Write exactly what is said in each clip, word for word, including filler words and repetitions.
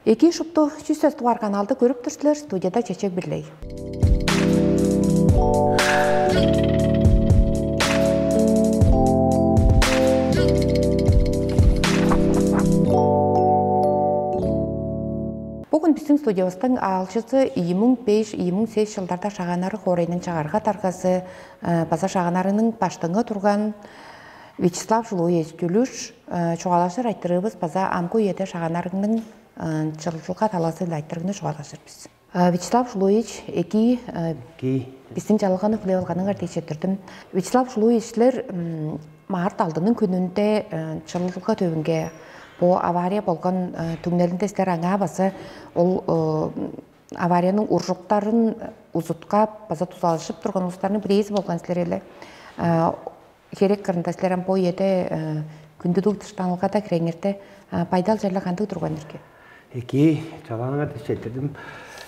Эки шупту чүс эс дугаар каналды көрүп тур силер, студияда Чечек Бирлей. Бүгүн биздин студиябыздың аалчысы ийи муң беш ийи муң сес жылдарда шаганары хоорайның чагырга даргазы, база шаганарының баштыңы турган Вячеслав Жулуевич Тюлюш. Чугаалашыр айтырыыбыз база амгы үеде шаганарының чылгылга талазы-биле айтырыгны чугаалашыр бис. Вячеслав Жулуевич, эки Ки. Биздин чалганы хүлээп алганыңар дээш четтирдим. Вячеслав Жулуевич, силер март алдының күнүнде чылгылга төвүнге бо авария болган түңнелинде силер аңаа база ол авариянын уржуктарын узуткап база дузалашып турган улустарның бирээзи болган силер эле. Херек кырында силер ам бо үеде күндүлүг дыштанылгада киреңерде байдал черле кандыг турган ирги? Эки, чалаанга дишеттирдим.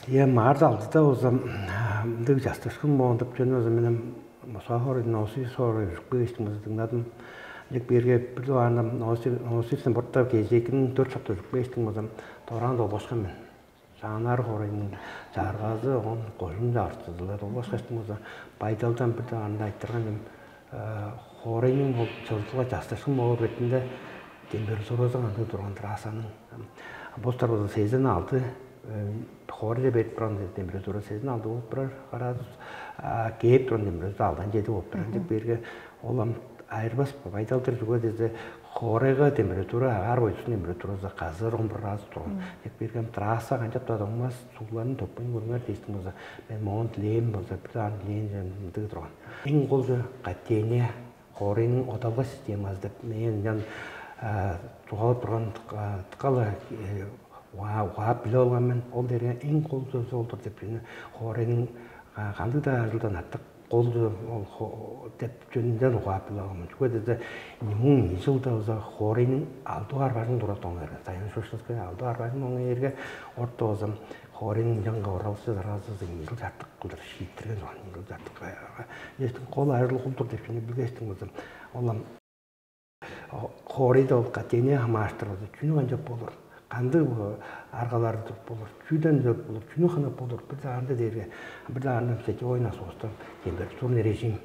Е маар залдыда болза мындыг частышкын болган деп жөн болза мен Москва хору Новосибирск хору үрүкпе эстим болза дыңнадым. Лек берге бир дугаарында Новосибирск борттап кежекин төрт шапта үрүкпе эстим болза дораан долбошкан мен. Шаанар хорайның чааргазы он кожун чагыртсызылар долбошкаштым болза байдалдан бир дугаарында айттырган дем хорайның ол чылдыга частышкын болур бетинде температуразы кандыг турган трассаның бостар болза сезен алты хорже берип турган температура сезен алты болуп турар градус кээп турган температура алдан жети болуп турар деп берге ол ам айырбас байдалдыр чүге десе хорайга температура агаар бойдусун температуразы казыр он бир градус турган деп берген трасса канчап да доңмас сууларын төкпейн көрүңер дээштиң болза мен моон дилээм болза бир даан дилээн ындыг турган эң кол катение хорайның одалга системасы деп мен ынчан чугаалап турган дыккала угаап билип алган мен ол дээрге эң кол сөзү ол-дур деп чүнү хорайның кандыг-даа ажылдан артык кол деп чүнден угаап билип алган мен. Чүге дээрде муң ийи чылда база хорайның алды бар бажың турат оңа берген. Сайын Шушинская алды бар бажың оңа эрге орто база хорайның жаңга оралчы дараазы ийи чыл чартык кылдыр шииттерген жок. Ийи чыл чартык. Эстин кол ажыл кулдур деп чүнү билгестиң база. Ол Хоорайда ол катение хамаарыштыр болза, чүнү канчап болур? Кандыг аргалар болур? Чүүден деп болур? Чүнү хынап болур? Бир даарында дээрге, бир даарында сетевой насостан температурный режим.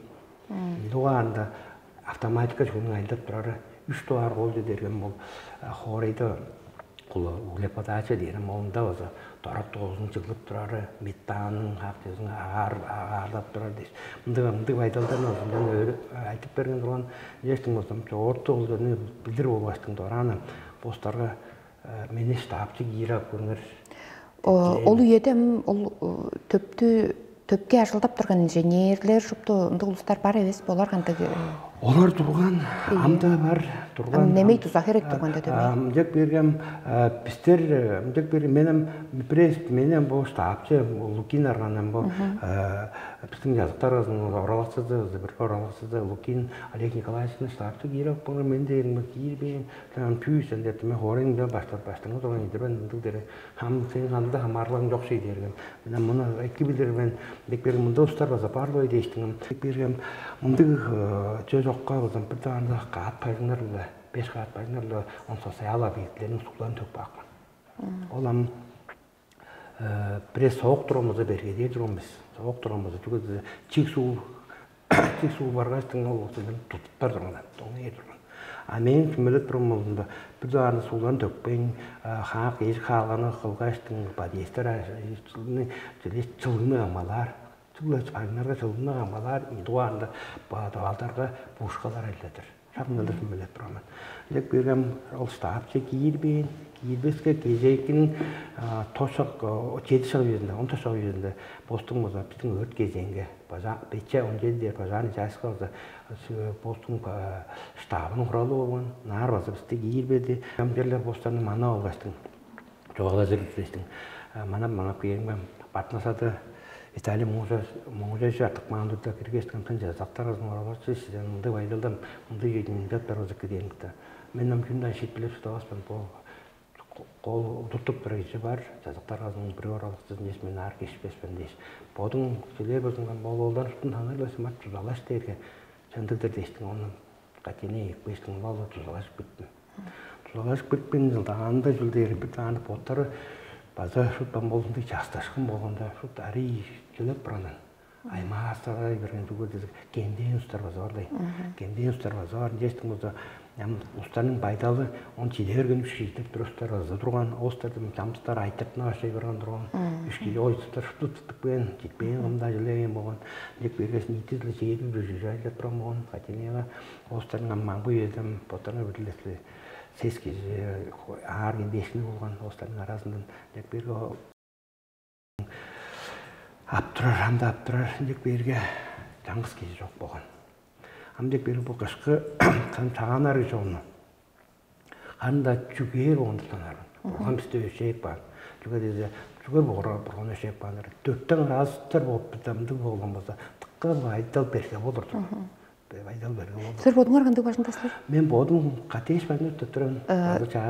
Бир угаанда автоматика чүгүнүң айылдап турары, үч дугаар голчу дээрген бол хоорайда кула углеподача дээрем оонда база дорак доозун чыглып турары, метанның хактызын агаар агаарлап турар дээш. Мындыг мындыг байдалдан озундан өөрү айтып берген турган дээштиң болсам, чоорту ол билир болбаштың дорааны бостарга мени штабчы киир ап көрүңер. Ол үеде ол төптү төпке ажылдап турган инженерлер шупту ындыг улустар бар эвес болар кандыг? Олар турган, анда бар турган. Немей туза херек турганда деп. Мынчак берген бистер мынчак берген менен бирээс менен бо штабчы Лукин арганан бо биздин жазыктар арасында оралаксызы бир оралаксызы Лукин Олег Николаевичтин штабчы киирип ап мен дегенме киирбейн түйүсен деп мен хоорайын баштап баштыңы турган идирбен ындыг дере хам сен кандыда хамаарылгаң жок шей дээрген. Мына муну эки билир мен деп берген мында устар база бар бой дээштиңим. Деп берген мындыг чөй жокка болзам бир даанда каат бажыңнар-ла, беш каат бажыңнар-ла он социал объектилерин суглан төк баакман. Ол ам бирээ соок турган болза берге дээр турган бис. Соок турган болза түгүл чиг суу чиг суу баргачтың ол тудуптар турган, доңнай турган. А мен сүмелеп турган болзумда бир дааны суулан төкпейн, хаак эжик хаалганы кылгачтың подъездер чылыны чылыны камалаар. Чылы чайыннарга чылыны камалаар, ийи дугаарында баадавалдарга буушкалар айлатыр. Шагналдыр сүмелеп турган мен. Лек бергем ол штабче киирбээн, киирбеске кежээкин тошак чеди шаг үезинде, он тошак үезинде бостуң болза биздин өрт кезеңге бажа бече он жети дээр бажааны жашка болза бостуң штабының хуралы болгон. Наар база бисти киирбеди. Амдерлер бостарны мана алгаштың. Чугаалажыр дээштиң. Манап-манап кээрим бартынасады Виталий Муңужевич артык маандырда киргештиң амтан жазактар азын ораларчы сиден мындай байдалдан мындай жүйдүн жаттар озук кидээримикте. Мен ам күн дан шиитпилеп шыдаваспын. Бо кол удуртуп тура кижи бар. Жазактар азын бир оралыксыз дээш мен аар кешпеспен дээш. Бодуң сүлээ бозунган бол олдан шуптун танырлар сымат тузалаш дээрге чындыгдыр дээштиң. Ону катине экпештиң ол тузалашып кеттим. Улаш бирпин жылдаанда чүл дээр бир дааны боттары база шуптан болзундай часташкын болганда шут арий чүлеп баранын. Аймаастарга берген бүгүрдү кенден устар база барлай. Кенден устар база бар дээштиң болза ям устарның байдалы он чидер күн шиитеп тур устар база турган остарда чамдыктар айтыртына башлай барган турган. Үш кило ойтуптар шупту туттуп кээн, читпээн кымда жилеген болган. Дек бергеш ниитизиле чээдил бир жүжайлап турган болган. Хатинега остарның ам маңгы үеден боттарына билдилесле сес кижи аар кендешкини болган остарның аразындан дек берге аптырар, анда аптырар, ындек берге чаңгыс кижи чок болган. Ам дек берге бу кышкы кам чагааннар кижи ону. Анда чүгээр болгонду санаарбын. Бурган бисте өшээп каан. Чүге дээзе чүгээр бугура бурган өшээп каан. Дөрттен разтар болуп бит амдыг болгон болза, тыкка байдал берге болурду. Байдал берге болду. Силер бодуңар кандыг бажыңдасыздар? Мен бодум катеш бажыңдап туттурам.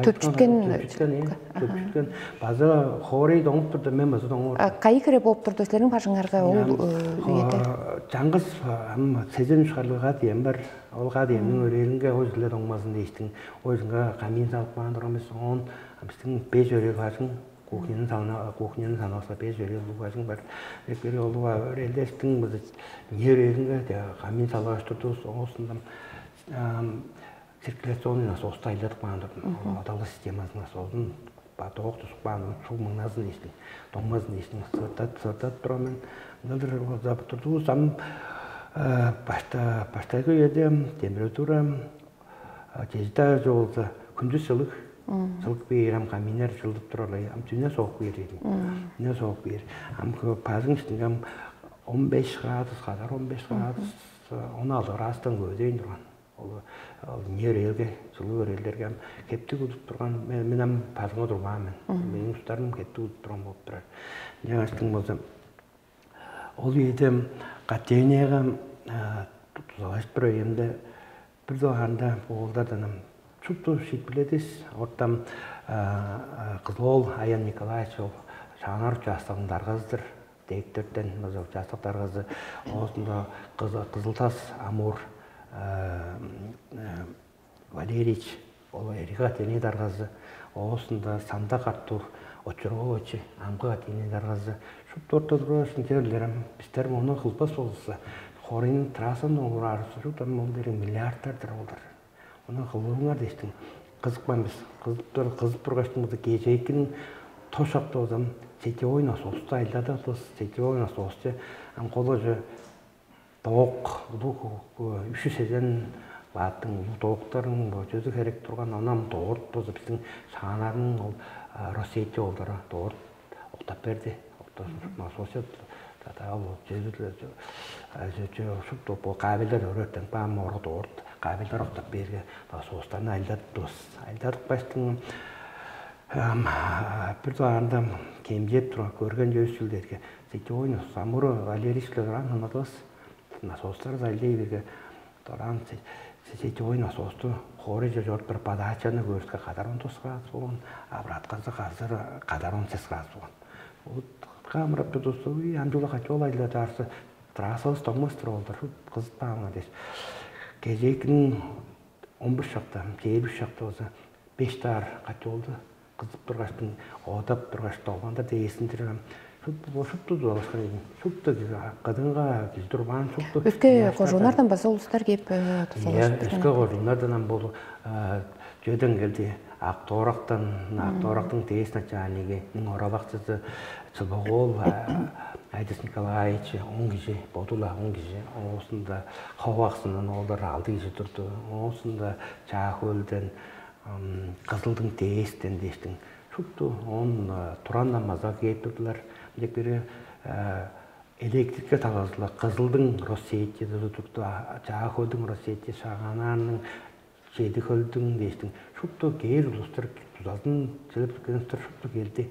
Төпчүткен, төпчүткен, төпчүткен. База хоорей доңуп турду, мен база доңуп. Кайы кере болуп турду силерниң бажыңарга ол үеде? Чаңгыс ам сезен үч харлыга дием бар. Ол га диемниң өрээлинге ол жиле доңмазын дейстиң. Ол жылга камин салып каан турган бис. Он биздин беш өрел бажың кухняны салына кухняны санаваска беш өрел улуг бажың бар. Эпкери ол өрээлдештиң бизде не өрээлинге камин салгаш турдувус. Оосундан циркуляционный насосту айлатып каан турдум. Адалы системазын насостун тоок тузуп каан суг мыңназын ийиштиң, доңмазын ийиштиң сырдат сырдат турган мен. Ынчалдыр турдувус ам башта баштайгы үеде температура чежита чоолза күндүс жылык жылык бээр ам каминнер жылдып турарлай ам түнүнө соок бээр дедим. Түнүнө соок бээр. Ам бажың иштинге ам он беш градус кадар он беш градус он алты градустан көбөдөйн турган. Ол ол не өрээлге, жылы өрээлдерге ам кептиг удуп турган мен ам бажыңга турбаан мен. Мээң устарым кептиг удуп турган болуп турар. Ынчангаштың болза ол үеде катенияга тузалажып тур өйемде бир дугаарында буолдардан ам шупту шиитпиледис. Ортам Кызыл-оол Аян Николаевич ол Шаанар участогунуң даргазы-дыр. Дээктертен база участок даргазы оозунда Кызыл-Тас Амур Валерьевич ол Эрик-Атеней даргазы, оозунда Сандак Артур Очурович Амгы-Атеней даргазы шупту орта тургаш, ынча эрлерим бистер муну кылбас болза, хоорайның трассаны оңураары шупту ол дээрге миллиардтар-дыр олар. Ону кылбыңар дээштиң. Кызыпкан бис. Кызып тур, кызып тургаштың база кежээкиниң тос шакта база сетевой насосту айладывыс. Сетевой насосчу ам коложе тоок улуг үш сезен ваттың улуг тооктарын бо чөзү херек турган, ону ам доорт болза биздин шаанарның ол Россети олдора доорт октап берди. Октоосун насосчу тата ол чөзү шупту бо кабелдер өрөттен баам ору доорт кабелдер октап берге насостарын айладыптывыс. Айладыпкаштың бир дугаарында кемчээп турган көрген чөс чүл дээрге сетевой насос Амур Валерьевич-ле дораан санадывыс. Насостар залдей берге дораан сетевой насосту хоорайже чоруп туруп подачаны көөрүскө кадар он тос градус болган, а братказы казыр кадар он сес градус болган. Вот камырап тудусту ам чула качып алайлар даарсы трассабыс доңмас-тыр олдар кызытпааңар дээш. Кежээкиниң он бир шакта, чээрби үч шакта болза беш даар качып олду. Кызып тургаштың, оодап тургаш, долганда дээсиндир ам шупту шупту долушкан эдим. Шупту кыдыынга кижи турбаан шупту. Өске кожууннардан база улустар кээп Иә, тусалыштыр өске кожууннардан ам болу чөден келди. Ак тоорактан, ак тоорактың дээс начальниги, оралакчысы Чылбагол Айдыс Николаевич он кижи, бодула он кижи, оосунда Ховаксындан олар алды кижи турду. Оосунда Чаа-Хөлден Кызылдың дээстен дээштиң шупту он туран намаза кээп турдулар. Дек бири электрикке талазыла Кызылдың Россиятида турду, Чаа-Хөлдүң Россияти, Шагаанаарның Чеди-Хөлдүң дээштиң шупту кээр улустар тузазын чилип келген улустар шупту келди.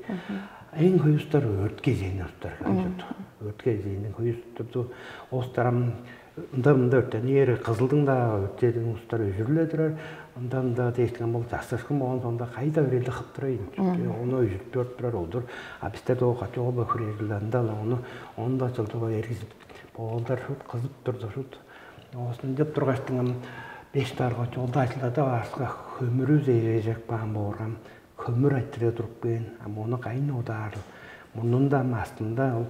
Эң хөй улустар өрт кезээни улустар турду. Өрт кезээниң хөй улустар турду. Остарам ында мында өрттенээр кызылдың да өрттерин улустар өжүрле турар. Ында мында дээштиң ам ол жасташкын болгон соонда кайда өрелде хыптырайын. Ону өжүрүп төрүп турар олдур. А бистер доо качып албай хүрээжилде ында ону ону да чылдыга эргизип боолдар шут кызып турду шут. Оозун деп тургаштың ам Беш дарга чолда ажылдада баарга, хөмүрү зээрежек баан бооргам, хөмүр айтырыа туруп кээн, а мону кайын одаарыл. Мурнунда астында ол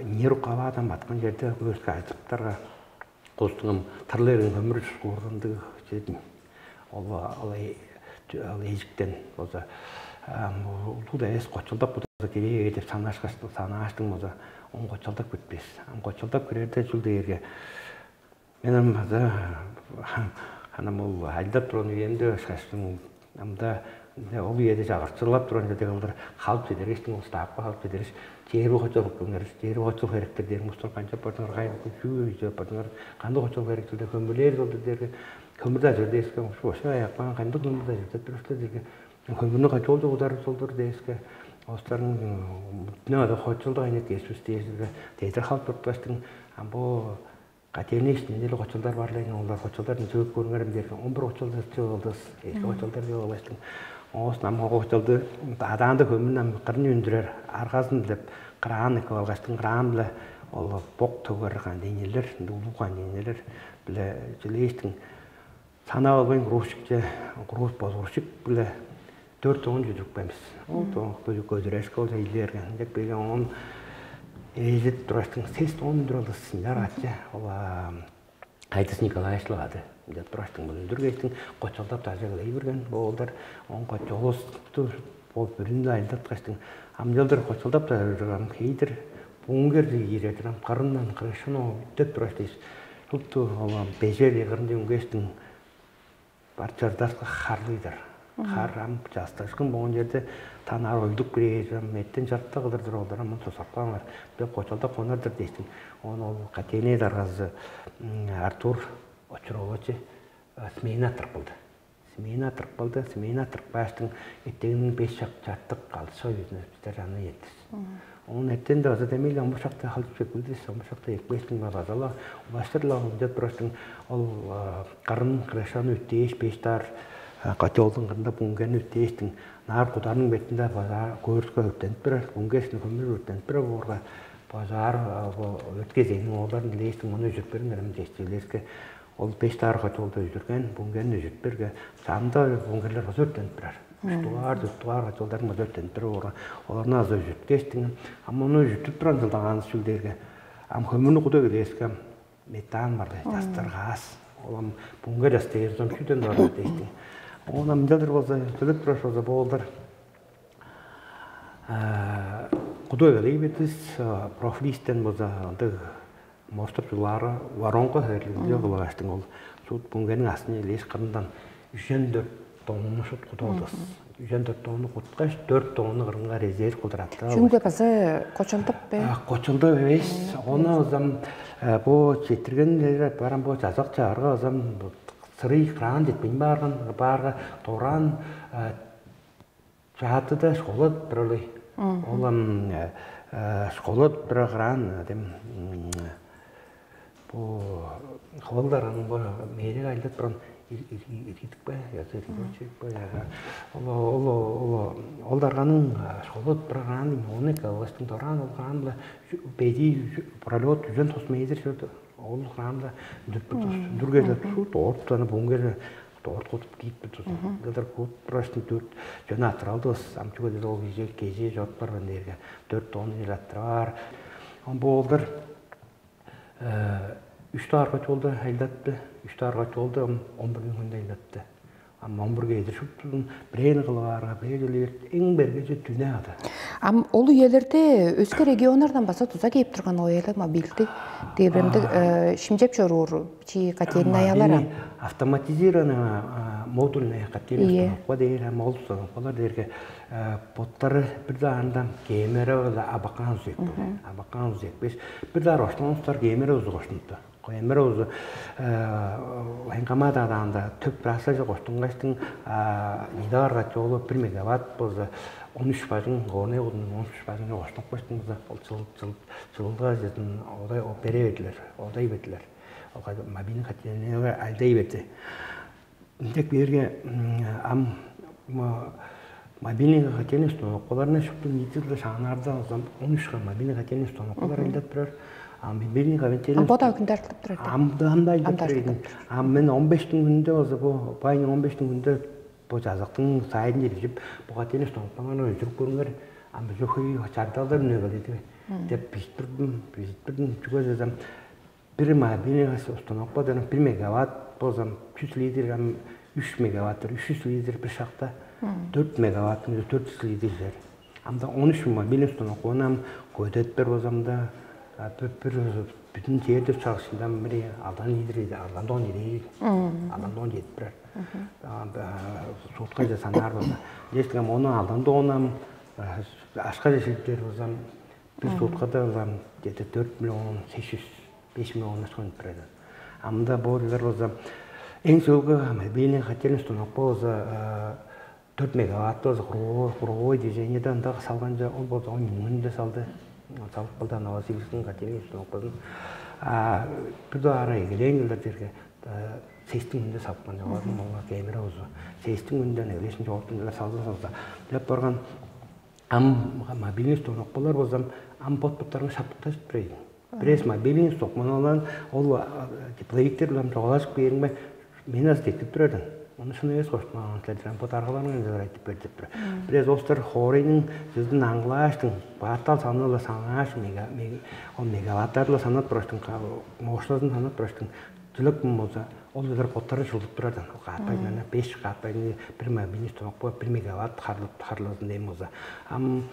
нир каваадан баткан черде көөрүскө ажыктарга, кустуңам тырлы эрген хөмүр чускуурдандыг чедим. Ол ол эжиктен болза улуу да эс кочулдап кудаза кирээ деп санаашкаш санааштың болза, он кочулдап кетпес. Ам кочулдап кирерде чул дээрге мен ам база анам ол ажылдап турган үемде ышкаштың амда ол үеде чагыртчылап турган дег кылдыр халып чедергештиң ол стаапка халып чедергеш, чээрби хочолук көңер, чээрби хочол херектер дээр мустур канчап бардыңар, кайын чүү ийжеп бардыңар, кандыг хочол херектер деп хөмүрлээр кылдыр дээрге, хөмүрдү ажыр дээске, ошо ошо аякпаан кандыг хөмүрдү ажыр деп туруштар дээрге, хөмүрнү качоолчу удар солдур дээске, остарын бүтүнү ада хочолду кайнек кеспис дээске, дедир халып турупташтың, а бу котельный иштинде эле хочолдар бар эле, олар хочолдорун чыгып көрүңерем дээрге, он бир хочолду чыгып алдывыс. Эки хочолдор чыгып алгаштың, оос намга хочолду адаанда хөмүн ам кырын үндүрер аргазын деп, кран экип алгаштың, кран-биле ол бок төгер контейнерлер, улуу контейнерлер биле жилээштиң санап албайн грузчикче, груз бозурчук биле дөрт оон чүдүрүп каан бис. Ол көзүрээшке ол эйлээрген деп беге оон ээлеп тургаштың сес оон үндүр алдыс сынчар ачы ол Айдыс Николаевич ады деп тургаштың, бул үндүр кештиң кочолдап дажы кылай берген боолдар. Он кочолусту ол бүрүндү айылдаткаштың, амчалдыр кочолдап дажы кылган хейдир буңгер киире турам, кырындан крышаны деп тургаштыш, тупту ол бежер кырынче үнгештиң бар чардарга харлыйдыр. Хар ам часташкын болгон черде танаар ойлдук бирээжем эттен чартта кылдыр туруп олар амын тосап кааңар деп кочолдап конар-дыр дээштиң. Оон ол котельный даргазы Артур Очуровичи смена тырып кылды. Смена тырып кылды, смена тырып кааштың, эттегиниң беш чак чартык алды шой бизде аны эттис. Оон эттен да база демейле омуршакта халып чекилдис, омуршакта экпестиң базала улаштырла деп турартың, ол кырын крышаны үттээш беш даар котелдуң кырында буңгени үттээштиң, наар кударның бетинде база көөрүскө өрттенип турар, буңгешин көмүр өрттенип турар боорга, базаар өрт кезээниң оолдарын дилээштиң, муну үзүрүп бериңер ам дээш дилээске, ол беш даар котелду үзүрген, буңгени үзүрүп берге, чамда буңгерлер база өрттенип турар. Үш дугаар, дөрт дугаар котелдарын база өрттенип турар боорга, оларны азы үзүрткештиң, ам муну үзүртүп турган жылдагаан сүлдерге, ам хөмүрнү куда келээскем, метан бар дээш, частыргаас. Ол ам буңга частыыр соң чүден бар дээштиң. Оон ам ынчалдыр болза, төлеп турар болза боолдар. Кудуй кылый битис, профлистен болза ындыг моступ чулаары воронка хеверлиг кылгаштың, ол суут буңгениң астын элээш кырындан үжен дөрт тонну шут кудуп алдывыс. Үжен дөрт тонну куткаш, дөрт тонну кырынга резерв кылдыр аттырар. Чүнге база кочулдуп бе? Кочулдуп эвес. Ону ызам бу четтирген баран бу жазак чагырга ызам сырый краан жетпейн баарган баарга дораан чаатыда школа туралый. Ол ам школа тура краан дем бу холдар аның бо мээрек айлап турган иргидик бе, язы иргидик бе, яга ол ол ол ол дарганың школа тура краан, оны калгастын дораан ол краан бла беди пролет үжен тос метр чорду. Ол храмда дүрпү дүргелер шут оортуптаны буңгер оорт кутуп киитпит туза. Кылдыр кут прашны дүрт жана атыралдывыс. Амчуга деди ол кижи кежи жорт барган дээрге дөрт тонну жыл аттырар. Он боолдар үч таарга чолда айлатты. Үч таарга чолда он бир күн айлатты. Ам он бирге эдир шуптузун бирээни кылып аарга, бирээ чүле эң бергеже дүне ада. Ам ол үелерде өске регионнардан база туза кээп турган оюлу мобилдиг дээбиримдиг шимчеп чоруур чи котельный аялар ам. Автоматизированная модульная котельная установка дээр, ам ол установкалар дээрге боттары бир даанда кемере абакан узекпе. Абакан узекпеш бир даар оштон устар кемере узук оштунупту. Коемер озу хенкамадаанда төп трассажы коштунгачтың, нидар качоолу бир мегаватт болза, он үч бажың, горный кудунун он үч бажыңга коштунуп каштыңыза, ол чылылга жытын одай бере бердилер, одай бердилер. Мобильный котельныйлар алдай берди. Ынчак биерге ам мобильный котельный установкаларына шупту ниитилде шаанаарда он үч мобильный котельный установкалар айлап турар. А мобильный кабинет. Бо да күндө артылып турар. Амдамда айтып Амдаа турайын. А мен он бештиң күндө болза бу байның он бештиң күндө бу жазыктың сайын иржип, буга тени стомпаңар өжүрүп көрүңөр. Ам бизде хөй чардалдар үнүп алды деп бижип турдум, бижип турдум. Чүге дезем, бир мобильный установка дээрим бир мегаватт болзам, чүс литр, ам үч мегаватт, үч чүс литр бир шакта, дөрт мегаватт, дөрт чүс литр жер. Ам да он үч мобильный установка, ону ам көдетпер болзам да, бир бүтүн чер деп чагышында бир алдан литр, алдан дон ирей, алдан дон жетип турар. Сутка же санаар болза, дээштиң ам ону алдан дон ам ашка же шилиптер болзам, бир суткада ылам где-то дөрт миллион сес жүз, беш миллион ашка үнүп турар. Амда бо дилер болза, эң сөөлгү мобильный котельный установка болза, дөрт мегаватт болза, круговой, круговой движениеде ында салган же, ол болза он минут салды. Салып кылды, Новосибирскиниң котельный установказын. А бир доо ара эгелээн кылдыр дээрге, сестиң үнүндө салып калган жок, ону кемире узу. Сестиң үнүндөн эгелээшин чогуптун салзын салза деп барган. Ам мобильный установкалар болзам, ам бот-боттарыңар шаптыктажып турар ийин. Бирээс мобильный установканы алган, ол тепловиктер биле чугаалажып кээриңме, мен азы деткип турардан. Ону шын эвес коштунган силер бо даргаларыңар ынчалар айтып бер деп тур. Бирээс остар хоорайның жылдын аңгылааштың, баартал саныыла санааш, мега, мега, ол мегаваттарла санап тураштың, мощностун санап тураштың, жылык болза, ол жылдар боттары жылдып турардан. Ол каатпайдыңар, беш каатпайдың, бир мобильный установка бир мегаватт харлап харлазын дейм болза. Ам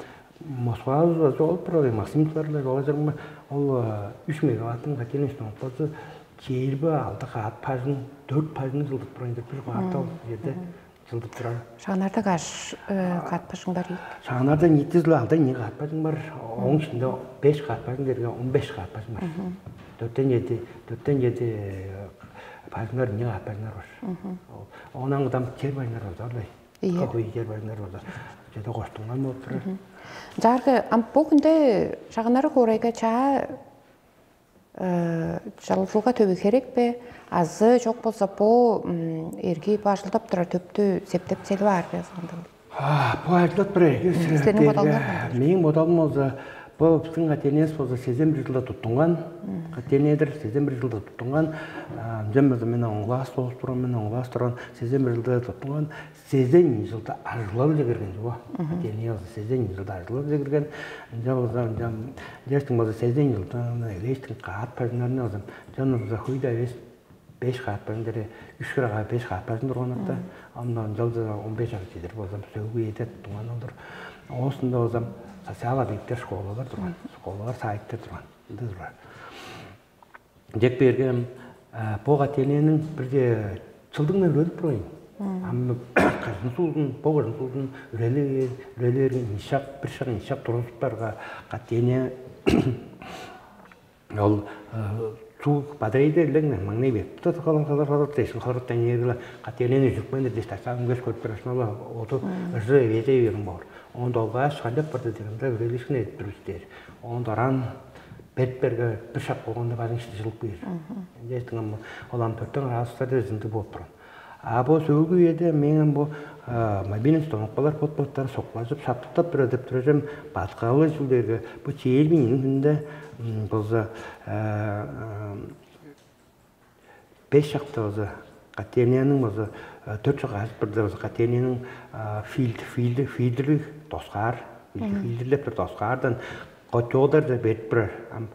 Москвабызда болуп турар, Максимовларда жолажырма, ол үч мегаваттың котельный установкасы чээрби алты каат бажын, дөрт бажын жылдып турган, бир квартал жерде жылдып турар. Шаганарда каш каат бажың бар ийик? Шаганарда ниитизи алда не каат бажың бар. Ооң ичинде беш каат бажың дээрге он беш каат бажың бар. Дөрттен жети, дөрттен жети бажыңнар, не каат бажыңнар бар. Оон аңгыдан чер бажыңнар бар, андай. Ийе. Кокуй чер бажыңнар бар. Чеде коштунган болуп турар. Жааргы ам бу күндө Шаганары хоорайга чаа чалыдылга төбү херек бе? Азы чок болза бу эрги бажылдап турар төптү септеп селип аар бе азганда? Бу ажылдап турар эрги. Силерниң бодалыңар кандай? Мээң бодалым болза, бу биздин котельныйыбыз болза сезен бир жылда туттунган. Котельныйдыр, сезен бир жылда туттунган. Ынчан болза мен он класс болуп турган, мен он класс турган, сезен бир жылда туттунган. Сезен жылда ажылалче кирген чугула. Котельный болза сезен жылда ажылалче кирген. Ынча болза, ынчан дээштиң болза сезен жылда элээштиң каат бажыңнарны болза, ынчан болза хөй-даа эвес, беш каат бажыңдары, үч кырага беш каат бажың турган атта. Анда ынчалза он беш ак чедир болза, сөөгү эдет тунган олур. Оостунда болза социал объекттер, школалар турган, школалар, садиктер турган. Ында турган. Дек бергем, бо котельныйның бирде чылдыңдан үрелип турган. Ам кажын суузун, бо кажын суузун үрели, үрели берген, иншак, бир шак иншак турузуптарга, котельный ол суг батарейде элең маңнай берип, тыт халар халар халар дээшин халырыптан ээргиле, котельныйны үзүрүпкен дээш, тастаан үнгеш көрүп турар шын, ол оду ыжы эвээдей бериң боор. Оон долгааш, хандап барды дегенде, үрелишкин эдип тур бис дээр. Оон дораан бетперге бир шак болганда бажың ишти жылып кээр. Дээштиң ам ол ам төрттен градустарда ызындыг болуп турган. А бо сөөлгү үеде мээң ам бо мобильный установкалар бот-боттары соклажып, шаптыктап турар деп турар эм, бадыткалы чүл дээрге, бу чээрби минутунда болза беш шакта болза, котельныйның болза, дөрт шак ажып бирде болза, котельныйның фильтр, фильтр, фильтрлиг доскаар, фильтрлеп тур доскаардан котёлдар деп берип турар. Ам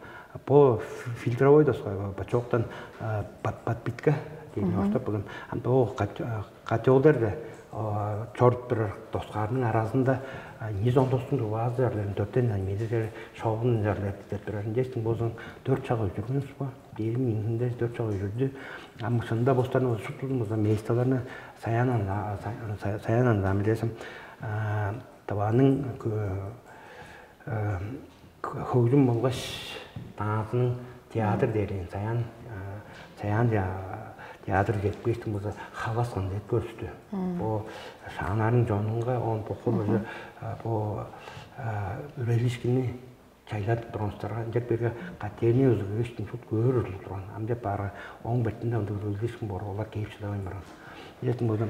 бо фильтровой доска, бачоктан подпитка дейин оштап болам. Ам бо котёлдар да чоруп турар доскаарның аразында низ ондостуң дувазы чарларын, дөрттен метр шоолун чарлар деп турар. Дээштиң болзаң, дөрт шак өжүргенивис бо. Дээрим иңинде дөрт шак өжүрдү. Ам шынында бостарын шуптузун болза месталарны саян саян анда билесим, Тываның хөгжүм болгаш даңазының театр дээрин саян, саян театр жетпештиң болза, хавас концерт көрүстү. Бо шаанарның чонунга он бокул уже бо үрелишкини чайлатып турганыстарга, ынчап берге, котельный узугуштун шут көөр ужурлуг турган. Ам деп баарга, ооң бетинде ындыг үрелишкин боор, олар кээп шыдавайн барган. Дээштиң болза,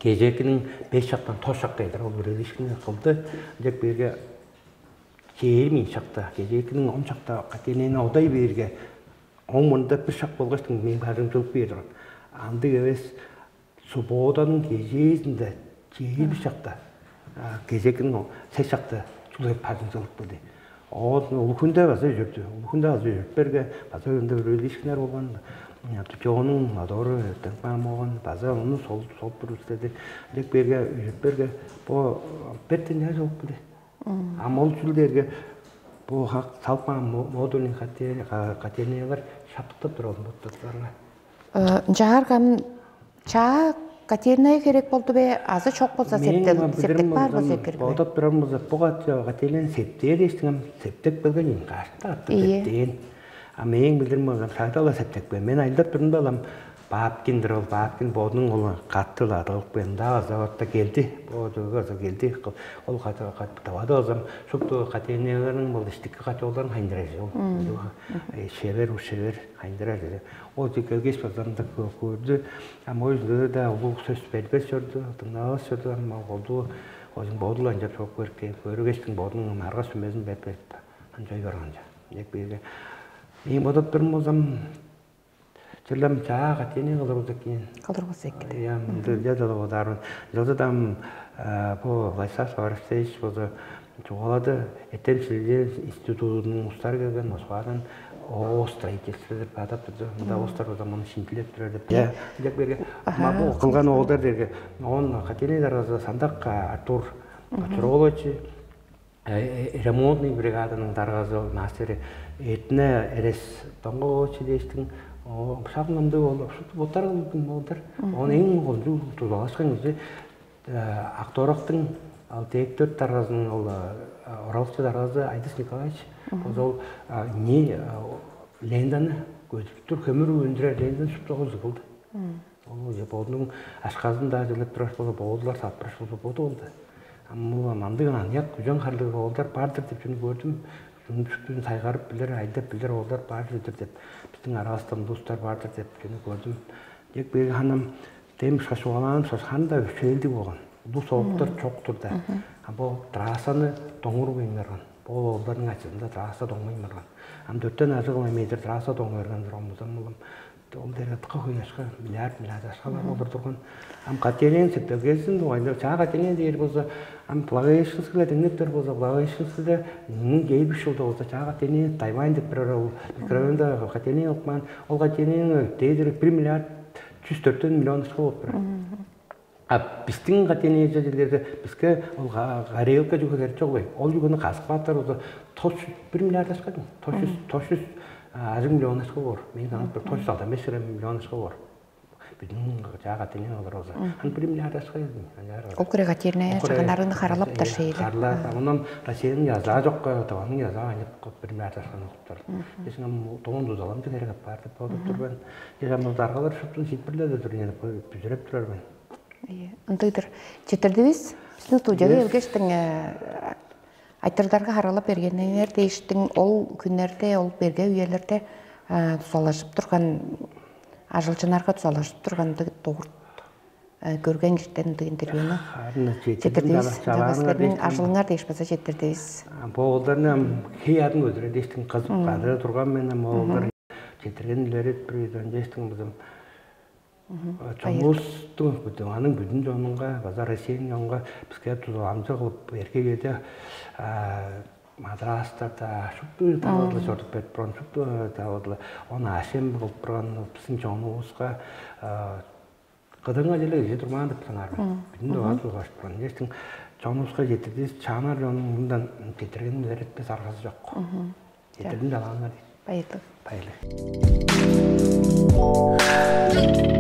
кежээкиниң беш шактан тос шакка чедир ол үрелишкини кылды. Ынчап берге, чээрби ийи шакта, кежээкиниң он шакта котельныйны одай бээрге, оң мурнунда бир шак болгаштың мээң бажым чылып кээр турган. Ындыг эвес, субботаның кежээзинде чээрби шакта, кежээкиниң сес шакта чүгле бажым чылып келди. Оон улуг хүнде база үжүрдү. Улуг хүнде база үжүрүп берге, база ында үрелиишкиннер болган. Тутчоонуң мотору өртенип каан болган, база ону солуп солуп туруп иштеди. Ынчап кээрге, үжүрүп берге, бо бертен чаа чылып келди. Ам ол чүл дээрге, бо салып каан модульный котельныйлар шаптыктап турар болуп турар. Ынчаарга ам чаа котельная херек болду бе, азы чок болза септеп баар болза эки бе? Бодап турар болза, бо котельныйны септээр дээштиң, ам септеп келген ийин, кашта аттып септээн. А мээң билирим болза, шагда-ла септеп келген. Мен айылдап турдум да, ам Бабкин-дир ол, Бабкин бодунуң ол катты-ла адылып каан. Мында база орта келди, бо чүгү база келди. Ол катты давады болзам, шупту котельныйларның ол иштики котелдарын хайындырар ол. Шевер, шевер хайындырар. Ол чү келгеш база ында көрдү. А мой да улуг сөс бербес чорду, дыңнавас чорду. Ам ол болду, озун бодул анчап чоп көрүп, көрүгештиң бодунуң арга сүмезин берип берип, анчай барган. Эки бирге. Мен бодап турум болзам, чырлам чаа котельный кылыр болза экен. Кылыр болза экен. Я, мындай да бодаармын. Жылдыдам бу Владислав Саварчтевич болза чугаалады, эртем шилилер институтунуң устары келген Москвадан, о строительство деп адап турду. Мында остар болза муну шинтилеп турар деп. Я, деп берген. Ама бу кылган оолдар дерге, он котельный даргазы Сандак Артур Петрович, ремонтный бригаданың даргазы ол мастери Этне Эрес Доңгович дээштиң. Шагын ымдыг ол шупту боттар кылдым болдар. Ону эң кончуг дузалашкан кижи Акторактың ал дээк төрт даргазының ол оралыкчы даргазы Айдыс Николаевич. Ол не лентаны көдүрүп тур, көмүр өндүрер лентаны шупту ол кылды. Ол же бодунуң ашказын-даа чылып турар болза, боодулар сатпыраш болза, боду болду. Ам ол мандыгын аныяк күжен харлыг оолдар бар-дыр деп чүнү көрдүм. Чүнү сайгарып билер, айдап билер оолдар бар-дыр деп, биздин аравыстан улустар бар-дыр деп чүнү көрдүм. Дек бери ханам дем ышкаш угалаан ышкаш ханда өчээлдиг болган. Улус оолдар чок турда. А бо трассаны доңурбайн барган. Бо оолдардын ачызында трасса доңмайн барган. Ам дөрттен ажыгыл метр трасса доңуй барган турган болзам, улам ол дээрге дыка хөй ашка, миллиард, миллиард ашкалар болур турган. Ам котельныйны септелгезин дугайында, чаа котельный дээр болза, ам Благовещенскийлер деңнеп бер болза, Благовещенскийде муң кээп үш жылда болза, чаа котельный Тайвань деп бир ол микрорайонда котельный кылып каан, ол котельныйны дээдир бир миллиард чүс дөртен миллион ашка болуп турар. А биздин котельныйже черлерде бизге ол горелка чүге керек чок бе? Ол чүгени казып кааттар болза, тос жүз, бир миллиард ашка дейм. Тос жүз, тос жүз ажыг миллион ашка боор. Мен санап тур, тос жүз алдан беш миллион ашка боор. Биздин чаа котельный кылыр болза, аны бир миллиард ашка дейм. Ол кире котельная чыганнарын харалап да шейле. Харалап, онон Россиянын язаа жок, Тыванын язаа айнып бир миллиард ашканы кылыптар. Десиң ам тоон дузаламчы керек апаар деп болуп тур мен. Десем ол даргалар шуптун сиитпирлер деп тур, бүзүреп турар мен. Ындыгдыр. Четирдивис. Биздин студияга келгештиң айтырдарга харалап бергениңер дээштиң, ол күннерде, ол берге үелерде тузалашып турган, ажылчыннарга тузалашып турган ындыг догурт көрген киштен ындыг интервьюну четирдивис. Ынчангаш силерниң ажылыңар дээш база четирдивис. Бо оолдарны ам хей адын көдүрер дээштиң кызып кадыра турган мен, ам оолдар четирген үлерет бир өйдөн дээштиң бызым. Чонувустуң аның бүдүн чонунга база Россиянын чонунга биске тузуламчы кылып эрге кээде мадрастарда шупту тавадылы чорудуп берип турган, шупту тавадылы он ашем кылып турган биздин чонувуска кыдыңга деле киже турмаан деп санаар мен. Бүдүн тавадылы башып турган. Дээштиң чонувуска жетирдивис, чаанар чонун мындан жетиргенин эретпес аргазы жок. Жетирдим далаанга дейт. Байырлыг. Байырлыг.